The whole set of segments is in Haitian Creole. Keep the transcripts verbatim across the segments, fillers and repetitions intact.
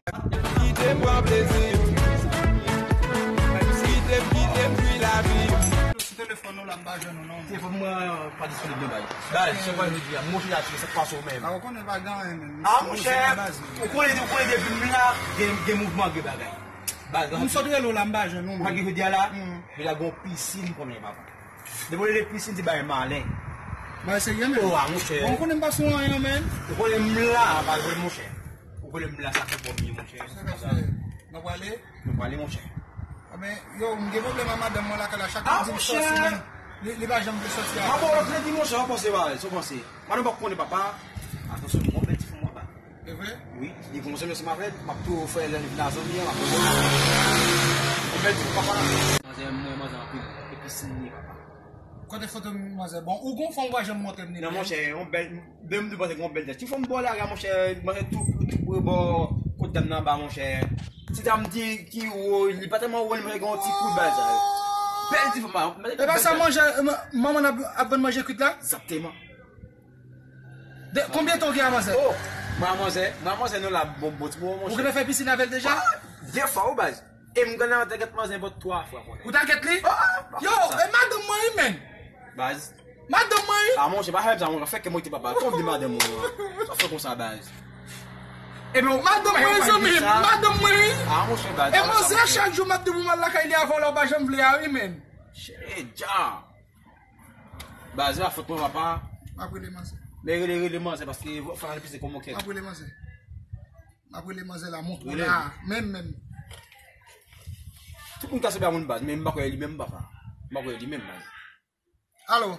Kite m pran plezi m. Kite m, kite m jwi lavi m. Sou telefòn nou la, m pa jwenn nou non. Telefòn mwen pa disponib non, baz. Baz, se pa jodi a, monchè, a tire, sa k pase w menm? A, ou konnen pa gen anyen menm. A, monchè, ou konnen, ou konnen depi m la, gen, gen mouvman, gen bagay. Baz, m sot rele w la, m pa jwenn ou menm. Ou pa gen jodi a la? Jodi a gen yon pisin konnen, papa. Depi w rele pisin, se bagay malen. Bagay serye menm. O, a, monchè. Bon, ou konnen m pa sou anyen menm. Ou konnen m la, pa jwenn monchè. Ou konnen m la, sa fè pwoblèm, monchè. Sa k ap fè? Nou prale? Nou prale, monchè. A, men, yo, m gen pwoblèm ak madanm mwen lakay la, chak lè m di l sòti, men li, li pa janm vle sòti avè m. A, bon, lòt lendi, monchè, w ap panse, bagay, sa w panse? Madanm pa konnen, papa. Atansyon, m gon bèl ti fanm, papa. E vre? Wi, li gon zanmi ansanm avè l, m ap tou fè lè li vin a zanmi an, m ap fè bon. Gon bèl ti fanm, papa. Manzè, m renmen manzè anpil. Epi si li, papa. Kote foto manzè? Bon, ou gon fanm ou pa janm montre m ni. Non, menm. Monchè, yon bèl, menm nou panse gon bèl tèt. Ti fanm bò la, monchè, manzè tou, tou pre bò kot dam nan anba, monchè. Ti dam di ki wo, li pa tèlman wo, li manzè gen yon ti kou bèl sa. Bèl ti fanm, bèl. E pa sa, manzè, manman ap, ap vann manje kwit la? Egzakteman. De, konbyen tan ou gen a manzè? O, mwen a manzè, mwen a manzè, nou la, bon, bon, ti bon, monchè. Ou gentan fè pisin avè l deja? A, de fwa, wi, baz. E m gentan tagèt manzè bò twa fwa, konnen. Ou tagèt li? A, yo, e madanm mwen, wi, menm. Baz. Madanm mwen, wi. A, monchè, pa fè m sa, monchè, fè kè m rete, papa. Konbyen madanm mwen, an? Sa fè konsa, baz. Ebyen, madanm mwen, zanmi m, madanm mwen, wi. A, monchè, baz. E manzè, chak jou m ap di pou m al lakay li avè w la, ou pa janm vle a, wi, menm. Chè, dja. Baz, se pa fòt mwen, papa. M ap rele manzè. Men rele, rele manzè, paske fò n al peze kòman kèk. M ap rele manzè. M ap rele manzè la, montre w la, menm, menm. Tout moun ka sèvi a moun, baz, men m pa kwè li menm, papa. M pa kwè li menm, baz. Alo.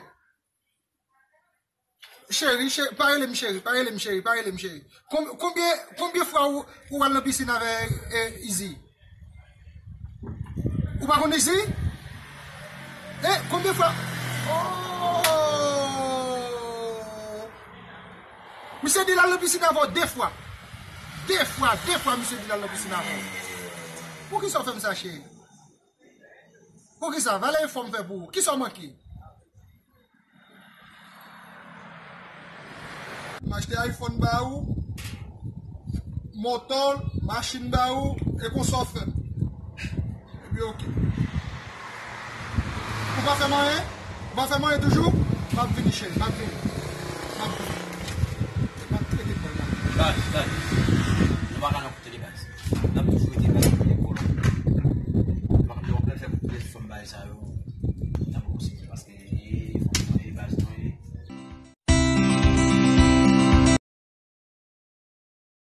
Cheri, cheri, pa rele m cheri, pa rele m cheri, pa rele m cheri. Kon-, konbyen, konbyen fwa ou, ou al nan pisin avè, e, Izi? Ou pa konn Izi? E, konbyen fwa? O! Misye di l al nan pisin avè w de fwa. De fwa, de fwa misye di l al nan pisin avè w. Poukisa w fè m sa, cheri? Poukisa? Valè efò m fè pou ou. Kisa w manke? M achte iPhone ba ou, moto, machin ba ou, e konsa w fè m. Epi oke. Ou pa fè m anyen? Ou pa fè m anyen toujou? M ap vini, cheri, m ap vini. M ap vini. M ap trete kò l la. Baz, baz.